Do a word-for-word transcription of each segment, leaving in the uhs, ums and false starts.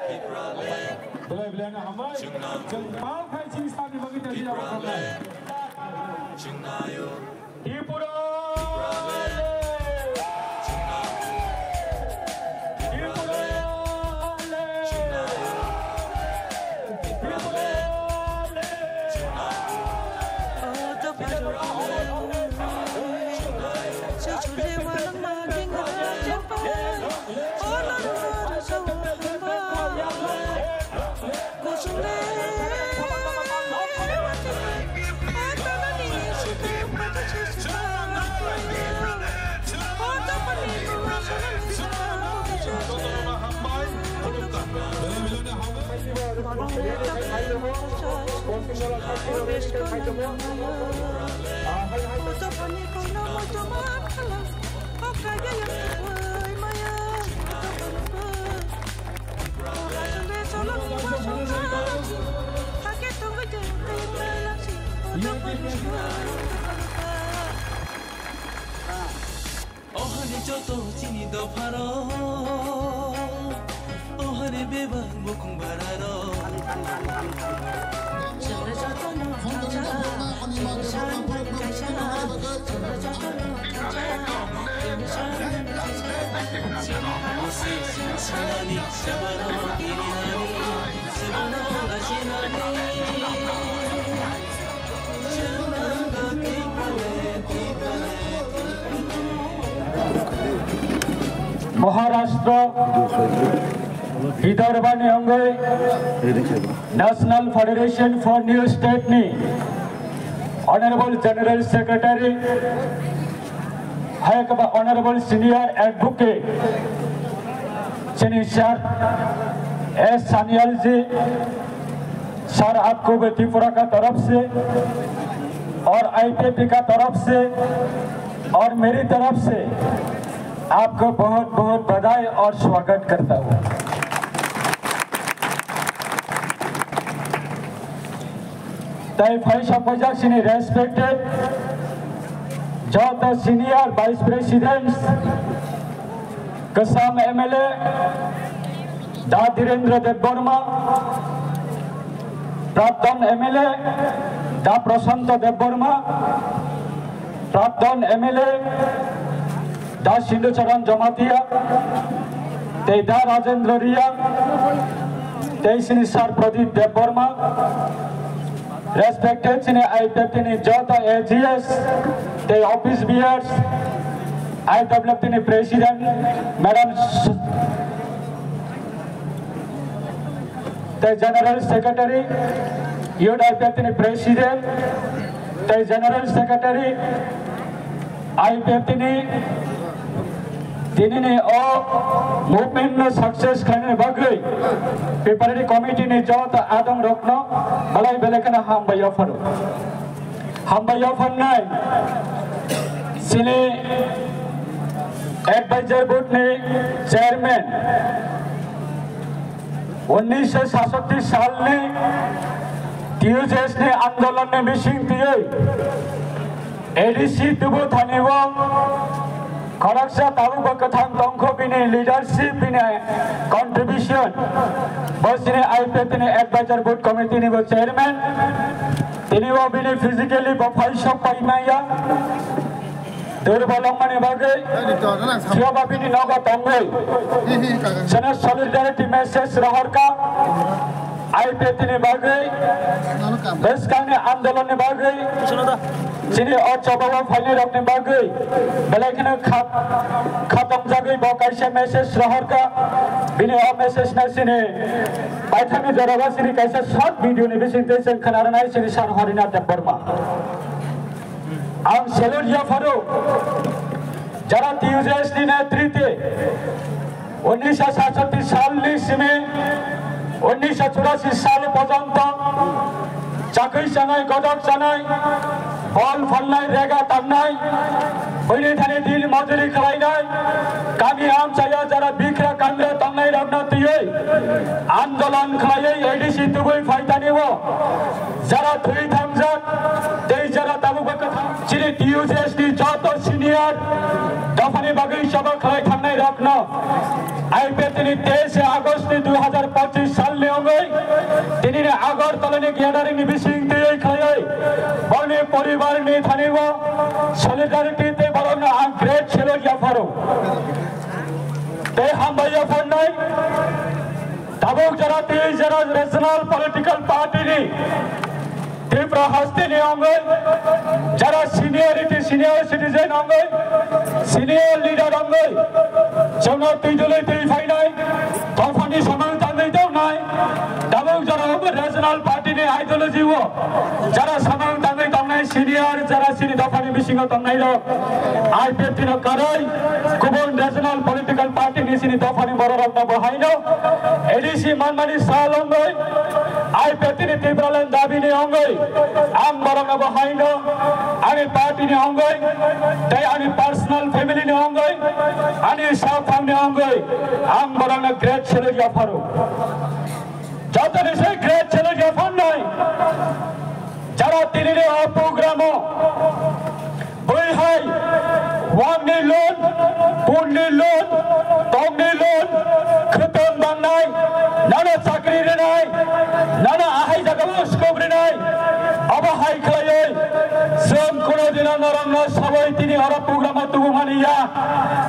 Belai belai no hambai. Chwng pal khai chini sani bagwi tei jila bakha khai. Tripura. Tripura. Ohani joto chini dopharo, ohani bebak bukhung bararo. Chwngno jotono khacha, chini sani kaisa, chwngno jotono khacha, chini sani kaisa, chini hamo se chini sanani, sabaro tini hani, sabaro gasinani. Maharashtra Vidarbha ni wngwi National Federation for New State ni Honorable General Secretary, hai khe ba Honorable Senior Advocate chini Sir S Sanyal ji, sir, आपको भी त्रिपुरा का तरफ से और आईपीएफटी का तरफ से और मेरी तरफ से आपको बहुत बहुत बधाई और स्वागत करता हूँ। Tai phai sokphaijak chini respected joto senior vice presidents, Kwsam M L A, Da Dhirendra Debbarma, Prapton M L A, Da Prashanto Debbarma, Prapton M L A, Da Sindhu Charan Jamatia, tei Da Rajendra Reang, tei chini Sir Pradip Debbarma, respected chini I P F T ni joto A G S tei office bearers, I W F T ni president, madam, tei general secretary, youth I P F T ni president, tei general secretary, I P F T ni tini ni o movement no success khlaina bagwi preparatory committee ni joto adong rokno belai belai kheno hambai yapharo. Hambai yapharnai chini advisor board ni chairman, unnish sho satshoti salni T U J S ni andolonni bising twiwi A D C tubu thani o khoroksa tabukbo kwthang tongkho bini leadership, bini contribution. Bo chini I P F T ni advisor board committee ni bo chairman. Tini o bini physically bo phai sok pai maya. Durbol wngmani bagwi, phiya ba bini nogo tongwi, chwngno solidarity message rohorkha, I P F T ni bagwi, bwskangni andolonni bagwi, chini o chobao phainai rokni bagwi, belai kheno khat-, khatongjagwi bo kaisa message rohorkha, bini o message no chini paithakni jorao chini kaisa short video ni bisingtwi chwng khwnarwnai chini Sir Harinath Debbarma. Ang salute yapharo, jara T U J S ni netrite unnish sho satshoti salni simi unnish sho churasi sal porjonto chakri chanai, godok chanai, bol phalnai, rega tannai, bini thani din mojuri khlainai, kami amchaya jara bikra kangra tongnai rokno twiwi andolon khlaiwi A D C tubui phaitani o jara thwi thangjak, tei jara tabukbo kwthang. Chini T U J S ni joto senior dophani bagwi choba khlai thangnai Kokno I P F T ni teis August ni dui hazar pachis sal ni ongoi tini ni Agartala ni gathering ni bising tiyoi khlaioi borni poribar ni thani o solidarity tei borokno ang great salute yapharo. Tei hambai yapharnai tabuk jora tei jora regional political party ni Tripura haste ni ongoi, jara seniority, senior citizen ongoi, senior leader ongoi, chwngno twi dwlwi twi phainai, dophani samung tangwi tongnai, tabuk jora obo regional party ni ideology o, jara samung tangwi tongnai senior, jara sini dophani bisingo tongnai rok, I P F T no karwi, kubun regional political party ni sini dophani borok rok no bo haino, A D C manmani sal ongoi, I P F T ni Tipraland dabi ni ongoi, ang borok no bo haino, ani party ni ongoi, tei ani personal family ni ongoi, ani saphang ni ongoi, ang borok no great salute yapharo. Joto ni se great salute yapharnai, jara tini ni o program o Bui hai, wangni lun, punni lun, tongni lun, khwtwng bangnai, nono chakri rwnai, nono ahai jagao scope rwnai, abo hai khlaiwi, chwng kuno dino norokno sawi tini oro program o tubumani ya,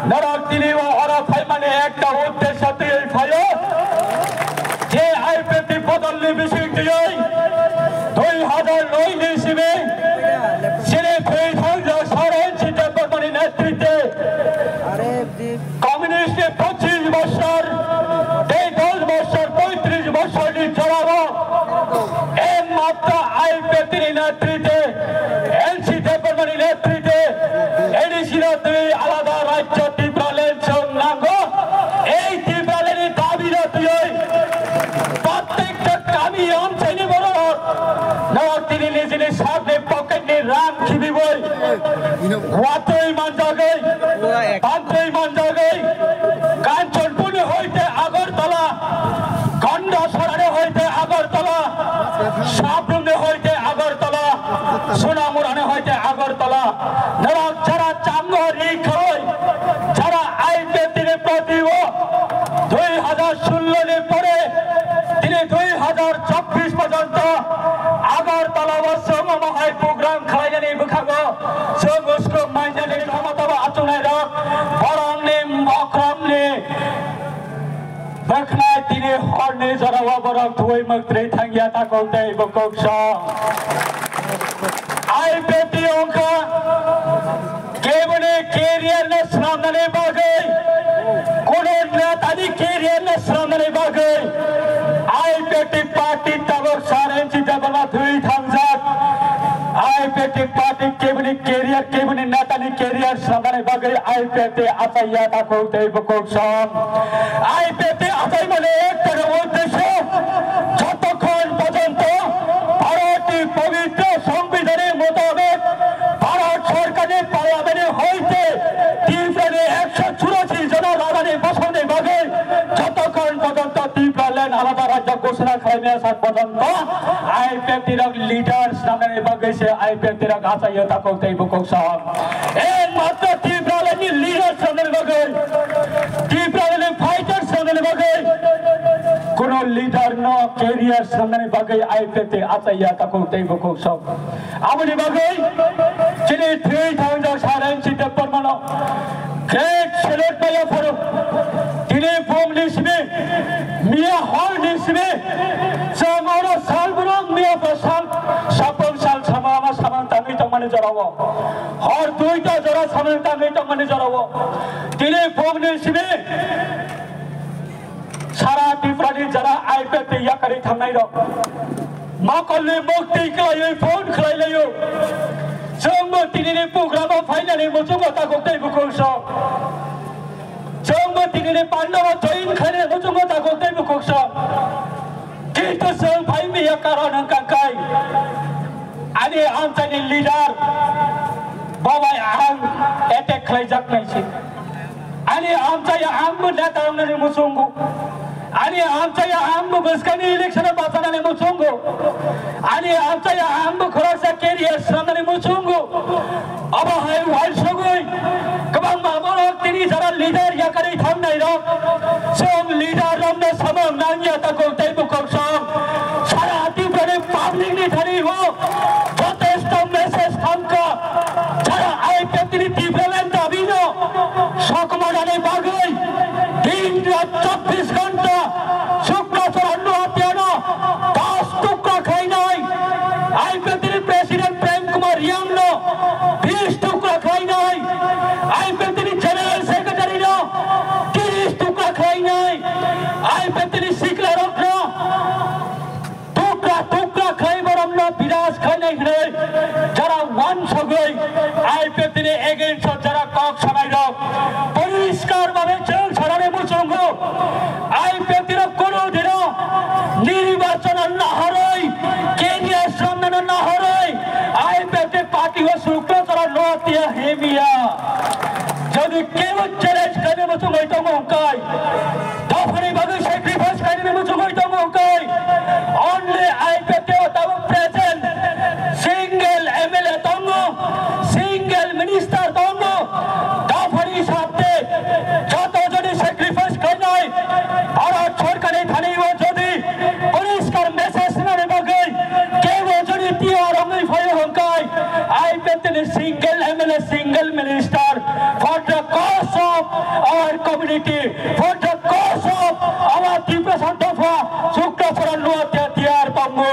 norok tini o oro phaimani ekta uddesho twiwi phaio. Je I P F T bodolni bising twiwi dui hazar noi ni simi chini thwi thangjak Sir N C Debbarmani netritwe communist ni pochish bosor tei dosh bosor, poitrish bosor ni jorao ekmatro I P F T ni netritwe, N C Debbarmani netritwe, A D C no twi alada rajyo Tipraland chwng nango. Ei Tipraland ni dabi no twiwi prottekta kami amchaini borok no tini nijini sakni pocket ni rang khibiwi watwi manjagwi, bantwi manjagwi, Kanchanpur ni hoite Agartala, Gondasara ni hoite Agartala, Sabrum ni hoite Agartala, Sonamura ni hoite Agartala, norok jara chango ri khawi, jara I P F T ni proti o dui hazar sullo ni pore tini dui hazar chobbish porjonto Agartala o chwng omo hai program khlainani bwkhago chwng uskok mainani khomotabo achuknairok borokni bokhorokni bwkhnai tini horni jorao borok thuwi mwktwi thangya takhuk tei bukhuk song. I P F T wngkha keboni career no swnamnani bagwi, kuno netani career no swnamnani bagwi I P F T party tabuk Sir N C Debbarma thwi thangjak. I P F T party keboni career, keboni netani career swnamnani bagwi I P F T achaiya takhuk tei bukhuk song. I P F T achaimani ekta uddesho, jotokhon porjonto Bharatni pobitro Songbidanni mutabek Bharat Sorkarni Parliamentni hoite Tiprani ekso churashi jona rajani bosongni bagwi jotokhon porjonto Tipraland alada rajyo ghoshona khlaimaya sak porjonto I P F T rok leader swnamnani bagwi se I P F T rok achaio takhuk tei bukhuk song. Ekmatro Tipralandni leader swnamnani bagwi, Tipralandni fighter swnamnani bagwi kuno leader no career swnamnani bagwi I P F T achaiya takhuk tei bukhuk song. Aboni bagwi chini thwi thangjak Sir N C Debbarmano great salute bai yapharo. Tini bongni simi, miya horni simi, chwng oro sal borok miya bo sal, sapung sal sama ama samung tangwi tongmani jorao. Hor duita jora samung tangwi tongmani jorao. Tini bongni simi, sara Tripura ni jara I P F T yakarwi thangnai rok mokolni mukti khlaiwi phone khlai laio. Chwngbo tinini program o phainani muchungo takhuk tei bukhuk song. Chwngbo tinini pandao join khlainani muchungo takhuk tei bukhuk song. Kintu chwng phai miya karon wngkha kai ani amchaini leader bo bai ang attack khlaijak nai se. Ani amchaya angbo neta wngnani muchungo. Ani amchaya angbo bwskangni election o bachanani muchungo. Ani amchaya angbo khoroksa career swnamnani muchungo. Obo hai uaisugwi kwbangma borok Tini jara leader yakarwi thangnai rok, chwng leader rokno samung nangya takhuk tei bukhuk song. Sara Tripura ni public ni thani o jotesto message thangkha. Jara I P F T ni Tipraland dabi no sokma rani bagwi din rat chobbish ghonta Sukla Charan Noatia no das tukra khainai. I P F T ni President Prem Kumar Reang no bis tukra khainai. I P F T ni General Secretary no tiris tukra khainai. I P F T ni sikla rok no tukra tukra khai borok no bidas khainai hinwi jara wansugwi I P F T ni against o jara kok sanai rok poriskar bhabe chwng sanani muchungo. I P F T no kono dino nirbachon no nahorwi, career samna no nahorwi, I P F T party o Sukla Charan Noatia himya. Jodi kebo challenge khaina muchungwi tongo hwnkhe, dophani bagwi sacrifice khaina muchungwi tongo hwnkhe, only I P F T o tabuk present single M L A tongo, single minister tongo, dophani sabte joto jodi sacrifice khainai, Bharat Sarkarni thani o jodi poriskar message rwnani bagwi kebo jodi tiyar wngwi phaio hwnkhe, I P F T ni single M L A, single minister for the cause of our community, for the cause of our Tiprasa dopha, Sukla Charan Noatia tiyar tongo.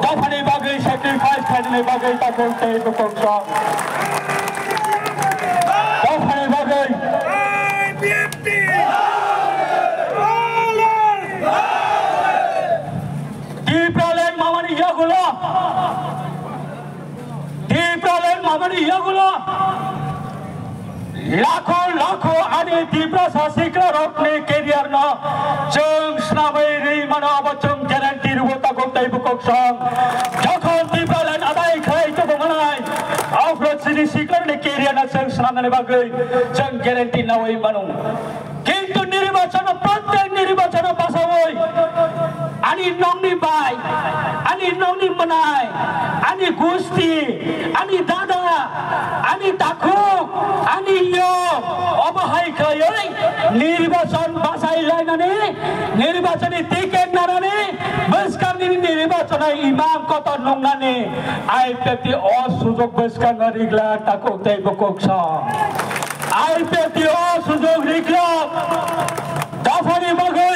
Dophani bagwi sacrifice khainani bagwi takhuk tei bukhuk song. Dophani bagwi I P F T! Tipraland mamani yagulo, Tipraland mamani yagulo, lakho lakho ani Tiprasa sikla rokni career no chwng swnamwi rwi mano, abo chwng guarantee rwo takhuk tei bukhuk song. Jokhon Tipraland adai khai tubu manai, aphuru chini sikla rokni career no chwng swnamnani bagwi chwng guarantee nawi mano. Kintu nirbachano, prottek nirbachano basawi ani nokni bai, ani nokni mwnai, ani gusti, ani dada, ani takhuk, ani yok, obo hai khaiwi nirbachon bachai lainani, nirbachoni ticket nanani, bwskangni nirbachano imang kotor nungnani I P F T o sujok bwskango riglak takhuk tei bukhuk song. I P F T o sujok riglak. Dophani bagwi